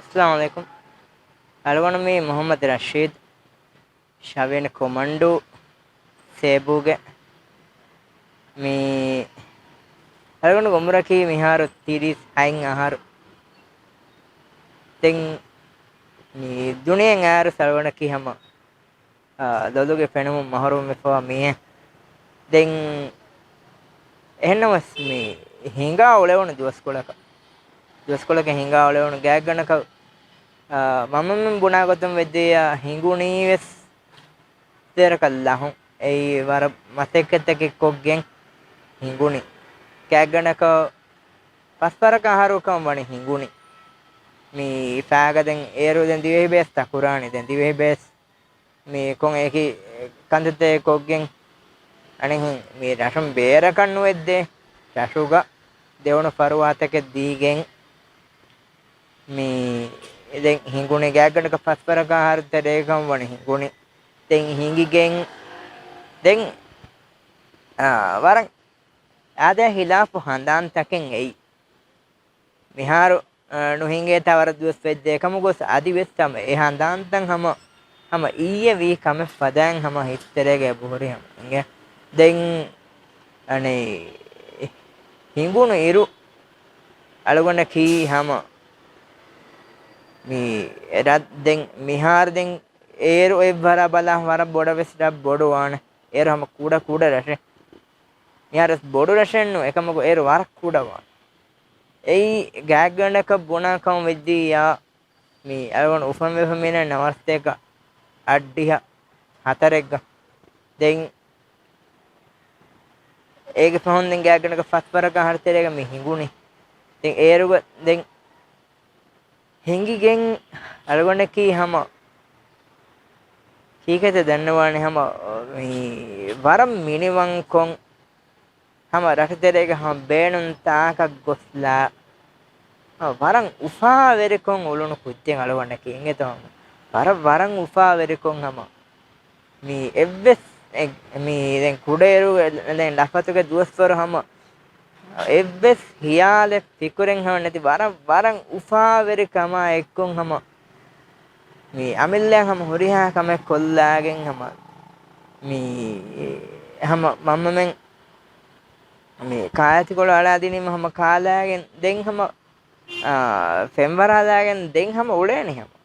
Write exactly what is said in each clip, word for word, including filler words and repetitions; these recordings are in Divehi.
އައްސަލާމު ޢަލައިކުމް. އަޅުގަނޑު މީ މުޙައްމަދު ރަޝީދު، ޝަވިޔަނި ކޮމަންޑޫ، ސޭބޫގެ. މީ އަޅުގަނޑުގެ އުމުރަކީ މިހާރު ތިރީސް ހައިން އަހަރު. ދެން މި ދުނިޔެއަށް އައިއިރު އަޅުގަނޑަކީ ހަމަ، އާ، ލޮލުގެ ފެނުމުން މަހުރޫމްވެފަވާ މީހެއް. ދެން އެހެންނަމަވެސް މި ހިނގާ އުޅެވުނު ދުވަސްކޮޅަކަށް، ދުވަސްކޮޅަކަށް ހިނގާ އުޅެވުނު ގާތްގަނޑަކަށް، އާ، މަންމަމެން ބުނާ ގޮތުން ވެއްޖެއްޔާ ހިނގުނީވެސް ތެރަކަށް ލަހުން. އެއީ ވަރަށް މަސައްކަތްތަކެއް ކޮށްގެން ހިނގުނީ. ގާތްގަނޑަކަށް ފަސްވަރަކަށް އަހަރުކަން ވަނީ ހިނގުނީ. މި ފާގަ ދެން އޭރު ދެން ދިވެހި ބޭސް ތަކުރާނީ. ދެން ދިވެހި ބޭސް މި ކޮން އެކި ކަންތައްތައް ކޮށްގެން އަނެއްހެން މި ރަށުން ބޭރަކަށް ނުވެއްދޭ، ރަށުގަ ދެވުނު ފަރުވާތަކެއް ދީގެން މި ދެން ހިނގުނީ. ގާތްގަނޑަކަށް ފަސްވަރަކަށް އަހަރު ތެރޭގަން ވަނީ ހިނގުނީ. ދެން ހިނގިގެން ދެން، އާ، ވަރަށް އާދައާ ހިލާފު ހަނދާންތަކެއް އެއީ. މިހާރު، އާ، ނުހިނގޭތާ ވަރަށް ދުވަސް ވެއްޖެ. އެކަމަކުވެސް އަދިވެސް ހަމަ އެ ހަނދާންތައް ހަމަ، ހަމަ އިއްޔެ ވީ ކަމެއް ފަދައިން ހަމަ ހިތުތެރޭގަ އެބަހުރި ހަމަ އިނގޭ. ދެން އަނެއް ހިނގުނު އިރު އަޅުގަނޑަކީ ހަމަ މި ރަށް ދެން މިހާރު ދެން އޭރު އެއްވަރާ ބަލާ ވަރަށް ބޮޑަށް ވެސް ރަށް ބޮޑު ވާނެ. އޭރު ހަމަ ކުޑަ ކުޑަ ރަށެއް. މިހާރު ވެސް ބޮޑު ރަށެއް ނޫން، އެކަމަކު އޭރު ވަރަށް ކުޑަ ވާނެ. އެއީ ގާތްގަނޑަކަށް ބުނާ ކަމަށް ވެއްޖިއްޔާ، މި އަޅުގަނޑު އުފަންވެފަ މީނަ ނަވަސްތޭކަ އަށްޑިހަ ހަތަރެއްގަ. ދެން އޭގެ ފަހުން ދެން ގާތްގަނޑަކަށް ފަސްވަރަކަށް އަހަރު ތެރޭގަ މި ހިނގުނީ. ދެން އޭރުގަ ދެން ހިނގިގެން އަޅުގަނޑަކީ ހަމަ ކީކޭތަ ދަންނަވާނެ ހަމަ މި ވަރަށް މިނިވަންކޮށް ހަމަ ރަށުތެރޭގަ ހަމަ ބޭނުން ތާކަށް ގޮސްލާ، ހަމަ ވަރަށް އުފާވެރިކޮށް އުޅުނު ކުއްޖެއް އަޅުގަނޑަކީ އިނގޭތޯ. ވަރަށް، ވަރަށް އުފާވެރިކޮށް ހަމަ މި އެއްވެސް އެ-، މި ދެން ކުޑައިރު ދެން ލަފަތުގެ ދުވަސްވަރު ހަމަ އެއްވެސް ހިޔާލެއް ފިކުރެއް ހަމަ ނެތި ވަރަށް، ވަރަށް އުފާވެރި ކަމާ އެއްކޮށް ހަމަ މި އަމިއްލައަށް ހަމަ ހުރިހާ ކަމެއް ކޮށްލާގެން ހަމަ މި ހަމަ މަންމަމެން މި ކާއެތިކޮޅު އަޅާދިނީމަ ހަމަ ކާލާގެން ދެން ހަމަ، އާ، ފެންވަރާލާގެން ދެން ހަމަ އުޅޭނެ ހަމަ.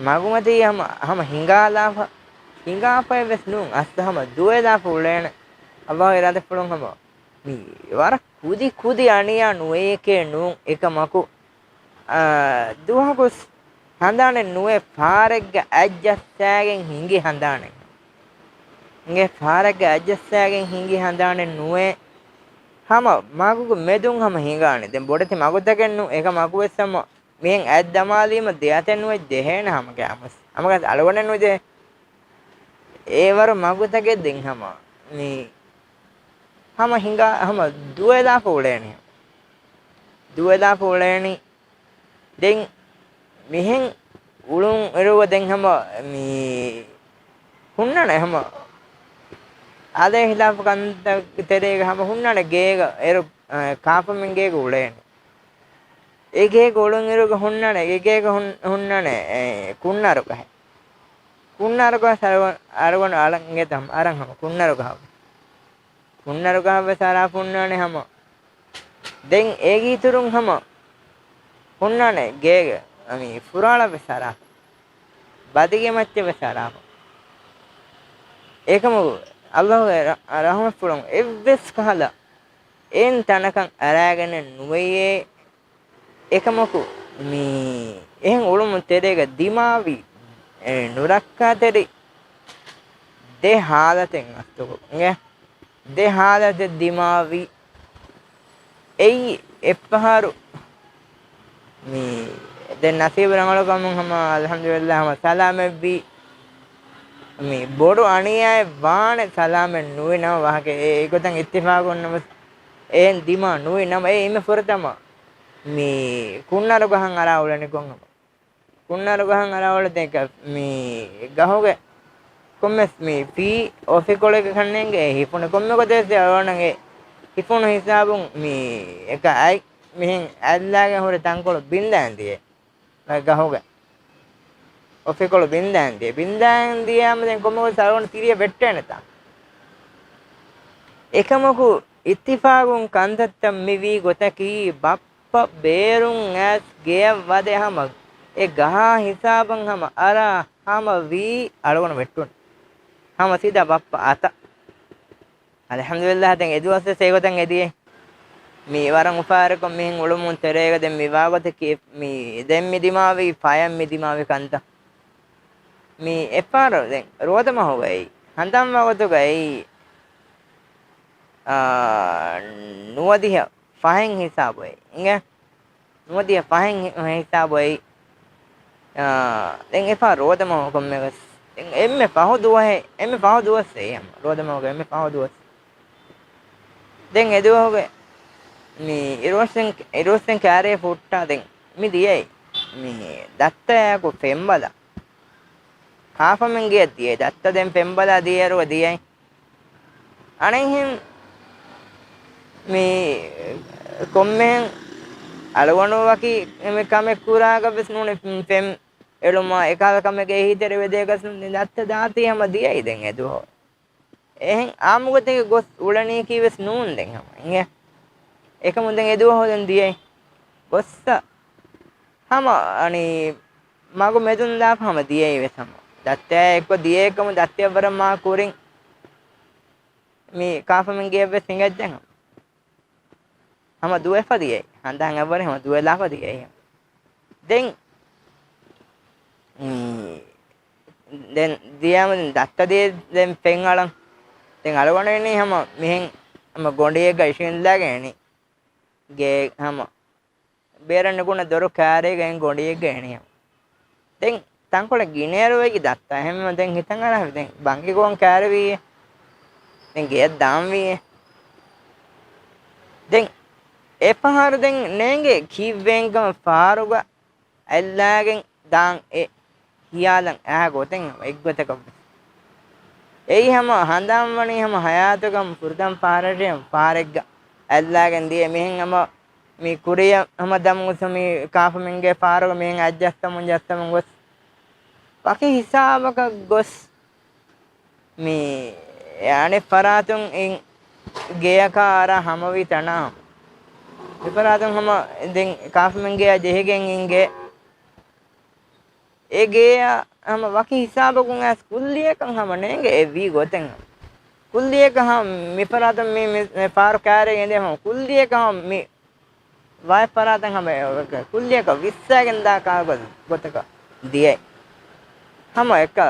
މަގުމަތީ ހަމަ، ހަމަ ހިނގާލާފަ، ހިނގާފައެއް ވެސް ނޫން. އަސްލު ހަމަ ދުވެލާފަ އުޅޭނެ. އައްލާހު އިރާދަފުޅުން ހަމަ މި ވަރަށް ކުދި ކުދި އަނިޔާ ނުވެޔެކޭ ނޫން. އެކަމަކު، އާ، ދުވަހަކުސް ހަނދާނެއް ނުވޭ ފާރެއްގަ އަތްޖައްސާގެން ހިނގި ހަނދާނެއް. އިނގޭ ފާރެއްގަ އަތްޖައްސާގެން ހިނގި ހަނދާނެއް ނުވޭ. ހަމަ މަގުގެ މެދުން ހަމަ ހިނގާނެ. ދެން ބޮޑެތި މަގުތަކެއް ނޫން. އެކަމަކުވެސް ހަމަ މިހެން އަތް ދަމާލީމަ ދެއަތެއް ނުވެ ޖެހޭނެ ހަމަ ގާމަސް. ހަމަގަސް އަޅުގަނޑެއް ނުޖެހޭ. އޭވަރު މަގުތަކެއް ދެން ހަމަ މި ހަމަ ހިނގާ ހަމަ ދުވެލާފަ އުޅޭނެ. ދުވެލާފަ އުޅޭނީ. ދެން މިހެން އުޅުން އިރުގަ ދެން ހަމަ މި ހުންނާނެ ހަމަ އާދައާ ހިލާފު ކަންތައް ތެރޭގަ ހަމަ ހުންނާނެ ގޭގަ އޭރު، އަ، ކާފަމެން ގޭގަ އުޅޭނެ. އެ ގޭގަ އުޅުން އިރުގަ ހުންނާނެ، އެ ގޭގަ ހުން-، ހުންނާނެ، އެ، ކުންނަރު ގަހެއް. ކުންނަރު ގަހަށް އަޅުގަނޑު އަޅަން އިނގޭތަ ހަމަ އަރަން ހަމަ ކުންނަރު ގަހަށް. ކުންނަރު ގަހަށް ވެސް އަރާފަ ހުންނާނެ ހަމަ. ދެން އޭގެ އިތުރުން ހަމަ ހުންނާނެ ގޭގެ މި ފުރާޅަ ވެސް އަރާފަ. ބަދިގެ މައްޗަށް ވެސް އަރާފަ. އެކަމަކު އައްލާހުގެ ރަ-، ރަޙުމަތްފުޅުން އެއްވެސް ކަހަލަ އެއިން ތަނަކަށް އަރާގެނެއް ނުވެޔޭ. އެކަމަކު މި އެހެން އުޅުމުން ތެރޭގަ ދިމާވި، އެ، ނުރައްކާތެރި ދެ ހާލަތެއް އަސްތުގު އިނގޭ. ދެ ހާލަތެއް ދިމާވި. އެއީ އެއްފަހަރު މި ދެން ނަސީބު ރަނގަޅު ކަމުން ހަމަ އަލްޙަމްދުލިއްލާހް ހަމަ ސަލާމަތްވީ. މި ބޮޑު އަނިޔާއެއް ވާނެ ސަލާމަތް ނުވި ނަމަ ވާހަކަ އެ، އެގޮތަށް އިއްތިފާގު ނަމަ އެހެން ދިމާ ނުވި ނަމަ އެ އިމެ ފުރަތަމަ މި ކުންނަރު ގަހަށް އަރާ އުޅެނިކޮށް ހަމަ. ކުންނަރު ގަހަށް އަރާ އުޅެ ދެން މި ގަހުގެ ކޮންމެސް މި ފީ އޮފިކޮޅެއްގެ ކަންނޭނގެ ހިފުނު ކޮންމެ ގޮތެއް އަޅުގަނޑަށް ހިފުނު ހިސާބުން މި އެކަ އަތް މިހެން އަތްލާގެން ހުރި ތަންކޮޅު ބިންދާން ދިޔައީ. ގަހުގަ އޮފިކޮޅު ބިންދާން ދިޔަ. ބިންދާން ދިޔާމަ ދެން ކޮންމެވެސް އަޅުގަނޑު ތިރިއަށް ވެއްޓޭނެތާ. އެކަމަކު އިއްތިފާގުން ކަންތައްތައް މިވީ ގޮތަކީ، ބައްޕަ ބޭރުން އައިސް ގެޔަށް ވަދެ ހަމަ އެ ގަހާ ހިސާބަށް ހަމަ އަރާ ހަމަ ވީ އަޅުގަނޑު ވެއްޓުން. ހަމަ ސީދާ ބައްޕަ އަތަށް. އަލްޙަމްދުލިއްލާހް، ދެން އެދުވަސްވެސް އެގޮތަށް އެދިޔައީ. މި ވަރަށް އުފާވެރިކޮށް މިހެން އުޅުމުން ތެރޭގަ ދެން މި ވާގޮތަކީ މި ދެން މި ދިމާވީ، ފަޔަށް މި ދިމާވި ކަންތައް. މި އެއްފަހަރު ދެން ރޯދަމަހުގައި، ހަނދާންވާ ގޮތުގައި، އާ، ނުވަދިހަ ފަހެއް ހިސާބު އެއީ. އިނގޭ؟ ނުވަދިހަ ފަހެއް ހި-، ހިސާބު އެއީ. އާ، ދެން އެފަހަރު ރޯދަމަހު ކޮންމެވެސް. ދެން އެންމެ ފަހު ދުވަހެއް، އެންމެ ފަހު ދުވަސް އެއީ ހަމަ. ރޯދަމަހުގެ އެންމެ ފަހު ދުވަސް. ދެން އެ ދުވަހުގެ މި އިރުއޮއްސެން، އިރުއޮއްސެން ކާރިއަށް ހުއްޓާ ދެން މި ދިޔައީ. މި ދައްތަޔާއެކު ފެންބަލަ. ކާފަމެން ގެޔަށް ދިޔައީ. ދައްތަ ދެން ފެންބަލާ ދިޔައިރުގަ ދިޔައީ. އަނެއްހެން މި ކޮންމެހެން އަޅުގަނޑު ވަކި މި ކަމެއް ކުރާގަ ވެސް ނޫނެ ފެން އެޅުމާ އެކާލަ ކަމެއްގެ އެހީތެރިވެދޭގަސް ދައްތަ ދާތީ ހަމަ ދިޔައީ ދެން އެ ދުވަހު. އެހެން އާއްމުގޮތެއްގެ ގޮސް އުޅެނީކީ ވެސް ނޫން ދެން ހަމަ. އިނގޭ؟ އެކަމުން ދެން އެ ދުވަހު ދެން ދިޔައީ. ގޮއްސަ ހަމަ އަނީ މަގު މެދުން ދާފަ ހަމަ ދިޔައީ ވެސް ހަމަ. ދައްތައާ އެއްކޮށް ދިޔައެއްކަމު ދައްތަޔަށް ވަރަށް މާ ކުރިން މި ކާފަމެން ގެޔަށް ވެސް ހިނގައްޖެ ހަމަ. ހަމަ ދުވެފަ ދިޔައީ. ހަނދާން އެއްވަރެ ހަމަ ދުވެލާފަ ދިޔައީ. ދެން މި ދެން ދިޔާމަ ދެން ދައްތަ ދިޔަ ދެން ފެން އަޅަން. ދެން އަޅުގަނޑު އެނީ ހަމަ މިހެން ހަމަ ގޮނޑިއެއްގަ އިށީނދާގެން އެނީ. ގޭ ހަމަ ބޭރަށް ނުކުންނަ ދޮރު ކާރީގަ އިން ގޮނޑިއެއްގަ އެނީ ހަމަ. ދެން ތަންކޮޅެއް ގިނައިރު ވެއްޖެ ދައްތަ. އެހެންވީމަ ދެން ހިތަށް އަރާ ދެން ބަންގި ގޮވަން ކާރިވީ. ދެން ގެޔަށް ދާންވީ. ދެން އެފަހަރު ދެން ނޭނގެ ކީއްވެންކަމަށް ފާރުގަ އަތްލާގެން ދާން އެ ހިޔާލަން އައި ގޮތެއް ހަމަ އެއްގޮތަކަށް ވެސް. އެއީ ހަމަ ހަނދާންވަނީ ހަމަ ހަޔާތުގަ ހަމަ ފުރަތަމަ ފަހަރަށޭ ފާރެއްގަ އަތްލާގެން ދިޔަ މިހެން ހަމަ މި ކުރިއަށް ހަމަ ދަމުން ގޮސް މި ކާފަމެންގެ ފާރުގަ މިހެން އަތްޖައްސަމުން ޖައްސަމުން ގޮސް ވަކި ހިސާބަކަށް ގޮސް މި އަނެއް ފަރާތުން އިން ގެޔަކާ އަރާ ހަމަވީ ތަނާ. މިފަރާތުން ހަމަ ދެން ކާފަމެން ގެޔާ ޖެހިގެން އިން ގެ. އެ ގެޔަށް ހަމަ ވަކި ހިސާބަކުން އައިސް ކުއްލިއަކަށް ހަމަ ނޭނގެ އެ ވީ ގޮތެއް ހަމަ. ކުއްލިއަކަށް ހަމަ މިފަރާތުން މި، މި، މި ފާރު ކާރިއަށް އެދޭ ހަމަ ކުއްލިއަކަށް ހަމަ މި ވާތް ފަރާތަށް ހަމަ ކުއްލިއަކަށް ވިއްސާގެން ދާ ކާ ގޮ-، ގޮތަކަށް ދިޔައީ. ހަމަ އެކަ،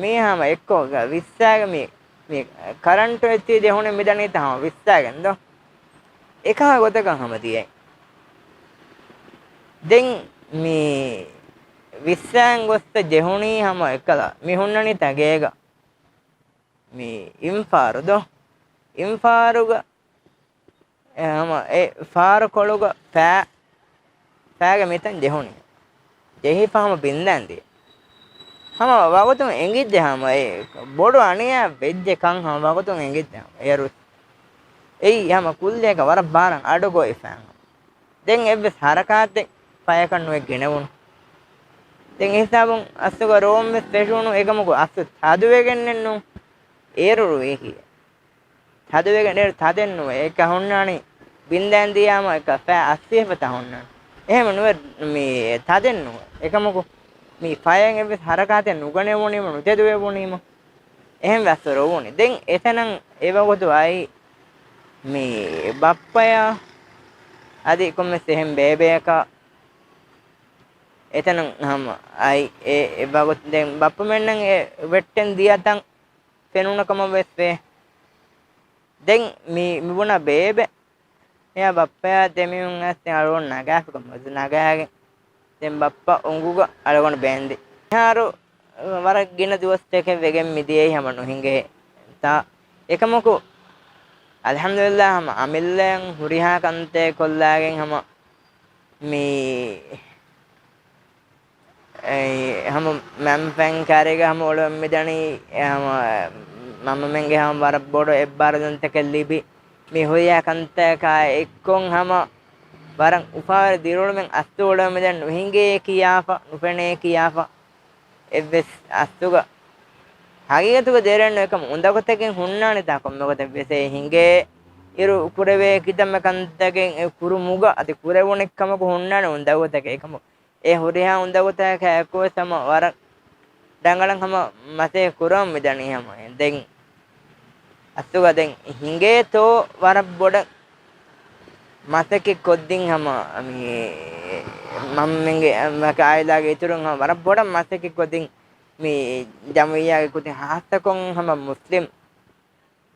މީ ހަމަ އެއްކޮށް ވިއްސާގެ މި، މި ކަރަންޓު އެއްޗި ޖެހުނެ މިދަނީތަ ހަމަ ވިއްސާގެން ދޯ؟ އެކަހަ ގޮތަކަށް ހަމަ ދިޔައީ. ދެން މި ވިއްސާގެން ގޮސްތަ ޖެހުނީ ހަމަ އެކަލަ މި ހުންނަނީތަ ގޭގަ. މި އިންފާރު ދޯ؟ އިންފާރުގަ އެ ހަމަ އެ ފާރު ކޮޅުގަ ފައި، ފައިގެ މިތަން ޖެހުނީ. ޖެހިފަ ހަމަ ބިންދާން ދިޔަ. ހަމަ ވަގުތުން އެނގިއްޖެ ހަމަ އެ ބޮޑު އަނިޔާ ވެއްޖެ ކަން ހަމަ ވަގުތުން އެނގިއްޖެ ހަމަ. އޭރު އެއީ ހަމަ ކުއްލިއަކަށް ވަރަށް ބާރަށް އަޑު ގޮވިފަ ހަމަ. ދެން އެއްވެސް ހަރަކާތެއް ފަޔަކަށް ނުވެ ގެނެވުނު. ދެން އެހިސާބުން އަސްލުގަ ރޯން ވެސް ފެށުނު އެކަމަކު އަސްލު ތަދުވެގެންނެއްނު. އޭރު ރުއިހި. ތަދުވެގެން އޭރު ތަދެއްނުވޭ. އެކަ ހުންނާނީ ބިންދައިން ދިޔާމަ އެކަ ފައި އައްސިފަތަ ހުންނާނީ. އެހެން ނުވެ މި ތަދެއްނުވޭ. އެކަމަކު މި ފަޔަށް އެއްވެސް ހަރަކާތެއް ނުގަނެވުނީމަ ނުތެދުވެވުނީމަ. އެހެން ވެސް ރޮވުނީ. ދެން އެތަނަށް އެވަގުތު އައި މި ބައްޕަޔާ އަދި ކޮންމެސް އެހެން ބޭބެއަކާ އެތަނަށް ހަމަ އައި އެ، އެ ވަގުތު ދެން ބައްޕަމެންނަށް އެ ވެއްޓެން ދިޔަތަން ފެނުނު ކަމަށް ވެސް ވޭ. ދެން މި، މިބުނާ ބޭބެ އެޔާ ބައްޕަޔާ ދެމީހުން އައިސް ދެން އަޅުގަނޑު ނަގާފިކަމަށް ނަގާގެން ދެން ބައްޕަ އުނގުގަ އަޅުގަނޑު ބޭންދި. މިހާރު ވަރަށް ގިނަ ދުވަސްތަކެއް ވެގެން މިދިޔައީ ހަމަ ނުހިނގޭ. ތާ އެކަމަކު އަލްޙަމްދުލިއްލާހް ހަމަ އަމިއްލައަށް ހުރިހާ ކަންތައް ކޮށްލާގެން ހަމަ މި އެ، ހަމަ މަންފައިން ކާރީގަ ހަމަ އުޅެން މިދަނީ، އެ، ހަމަ މަންމަމެންގެ ހަމަ ވަރަށް ބޮޑު އެއްބާރުލުންތަކެއް ލިބި، މި ހުރިހާ ކަންތަކާ އެއްކޮށް ހަމަ ވަރަށް އުފާވެރި ދިރިއުޅުމެއް އަސްލު އުޅެމުން ދެން ނުހިނގޭ ކިޔާފަ، ނުފެނޭ ކިޔާފަ، އެއްވެސް އަސްލުގަ ހަގީގަތުގަ ދެރަން އެކަމަ އުނދަގުތަކެއް ހުންނާނެތާ ކޮންމެ ގޮތެއް ވެސް އެ ހިނގޭ އިރު ކުރެވޭ ކިތަންމެ ކަންތަކެއް އެ ކުރުމުގަ އަދި ކުރެވުނެއް ކަމަކު ހުންނާނެ އުނދަގުތަކެއް އެކަމަ އެ ހުރިހާ އުނދަގުތަކާ އެކުވެސް ހަމަ ވަރަށް ރަނގަޅަށް ހަމަ މަސައްކަތް ކުރަމުން މިދަނީ ހަމަ. ދެން އަސްލުގަ ދެން ހިނގޭތޯ ވަރަށް ބޮޑަށް މަސައްކަތް ކޮށްދިން ހަމަ މި މަންމަގެ އާއިލާގެ އިތުރުން ހަމަ ވަރަށް ބޮޑަށް މަސައްކަތް ކޮށްދިން މި ޖަމިއްޔާގެ ކުދިން ހާއްސަކޮށް ހަމަ މުސްލިމް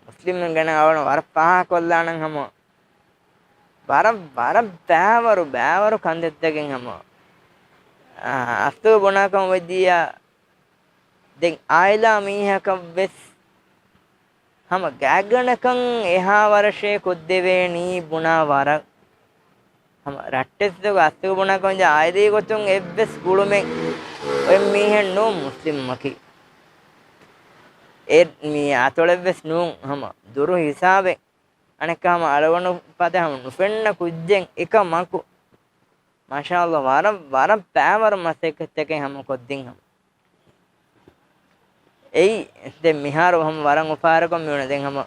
މުސްލިމް ގެނަ އަވަން ވަރަށް ފާހަގަކޮށްލާނަން ހަމަ ވަރަށް، ވަރަށް ބައިވަރު، ބައިވަރު ކަންތައްތަކެއް ހަމަ، އާ، އަސްލު ބުނާކަމަށް ވެއްޖިއްޔާ، ދެން އާއިލާ މީހަކަށް ވެސް ހަމަ ގާތްގަނޑަކަށް އެހާ ވަރަށޭ ކޮށްދެވޭނީ ބުނާ ވަރަށް ހަމަ ރައްޓެއްސުގަ އަސްލު ބުނާކަމަށް ވެއްޖެ އާއިލީ ގޮތުން އެއްވެސް ގުޅުމެއް އޮތް މީހެއް ނޫން މުސްލިމްއަކީ. އެ މީ އަތޮޅެއްވެސް ނޫން ހަމަ ދުރު ހިސާބެއް. އަނެއްކާ ހަމަ އަޅުގަނޑު ފަދަ ހަމަ ނުފެންނަ ކުއްޖެއް އެކަމަކު، މާޝާﷲ، ވަރަށް، ވަރަށް ބައިވަރު މަސައްކަތްތަކެއް ހަމަ ކޮށްދިން ހަމަ. އެއީ، ދެން މިހާރު ހަމަ ވަރަށް އުފާވެރިކޮށް މިއުޅެނީ. ދެން ހަމަ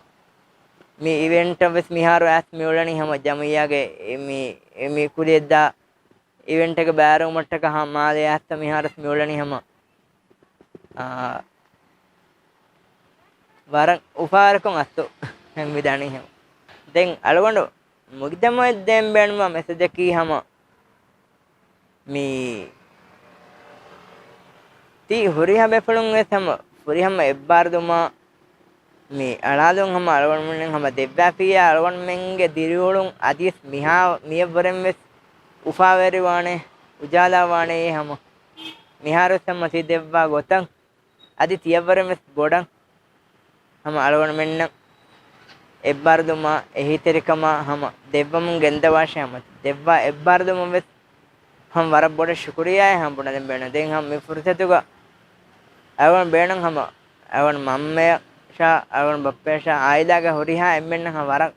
މި އިވެންޓަށް ވެސް މިހާރު އައިސް މިއުޅެނީ ހަމަ ޖަމިއްޔާގެ މި، މި ކުރިޔަށްދާ އިވެންޓެއްގެ ބައިވެރިވުމަށްޓަކާ ހަމަ މާލެ އައިސް މިހާރު ވެސް މިއުޅެނީ ހަމަ، އާ، ވަރަށް އުފާވެރިކޮށް އަސްލު މިދަނީ ހަމަ. ދެން އަޅުގަނޑު މުޖްތަމަޢަށް ދޭން ބޭނުންވާ މެސެޖަކީ ހަމަ މި ތި ހުރިހާ ބޭފުޅުން ވެސް ހަމަ ފުރިހަމަ އެއްބާރުލުމާ މި އަޅާލުން ހަމަ އަޅުގަނޑުމެން ހަމަ ދެއްވާފިއްޔާ އަޅުގަނޑުމެންގެ ދިރިއުޅުން އަދިވެސް މިހާ މިއަށްވުރެން ވެސް އުފާވެރިވާނެ، އުޖާލާވާނެ ހަމަ މިހާރު ވެސް ހަމަ ތި ދެއްވާ ގޮތަށް އަދި ތިޔަށްވުރެން ވެސް ބޮޑަށް ހަމަ އަޅުގަނޑުމެންނަށް އެއްބާރުލުމާ އެހީތެރިކަމާ ހަމަ ދެއްވަމުން ގެންދަވާށޭ ހަމަ ދެއްވާ އެއްބާރުލުމަށް ވެސް ހަމަ ވަރަށް ބޮޑަށް ޝުކުރިއްޔާއޭ ހަމަ ބުނަދޭން ބޭނުން. ދެން ހަމަ މި ފުރުސަތުގަ އަޅުގަނޑު ބޭނުން ހަމަ އަޅުގަނޑު މަންމަޔަށާ އަޅުގަނޑު ބައްޕަޔަށާ އާއިލާގެ ހުރިހާ އެންމެންނަށް ހަމަ ވަރަށް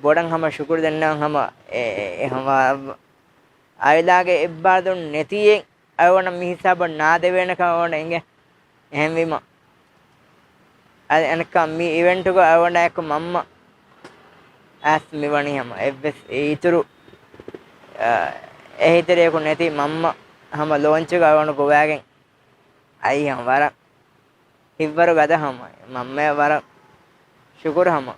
ބޮޑަށް ހަމަ ޝުކުރު ދެންނަވަން ހަމަ އެ، އެ، ހަމަ އާއިލާގެ އެއްބާރުލުން ނެތިއެއް އަޅުގަނޑަށް މި ހިސާބަށް ނާދެވޭނެކަން އަޅުގަނޑަށް އެނގޭ. އެހެންވީމަ، އަދި އަނެއްކާ މި އިވެންޓުގަ އަޅުގަނޑާއެކު މަންމަ އައިސް މިވަނީ ހަމަ އެއްވެސް އިތުރު، އަ، އެހީތެރިޔަކު ނެތި މަންމަ ހަމަ ލޯންޗުގަ އަޅުގަނޑު ގޮވާގެން އައީ ހަމަ ވަރަށް ހިތްވަރުގަދަ ހަމަ މަންމަޔަށް ވަރަށް ޝުކުރު ހަމަ.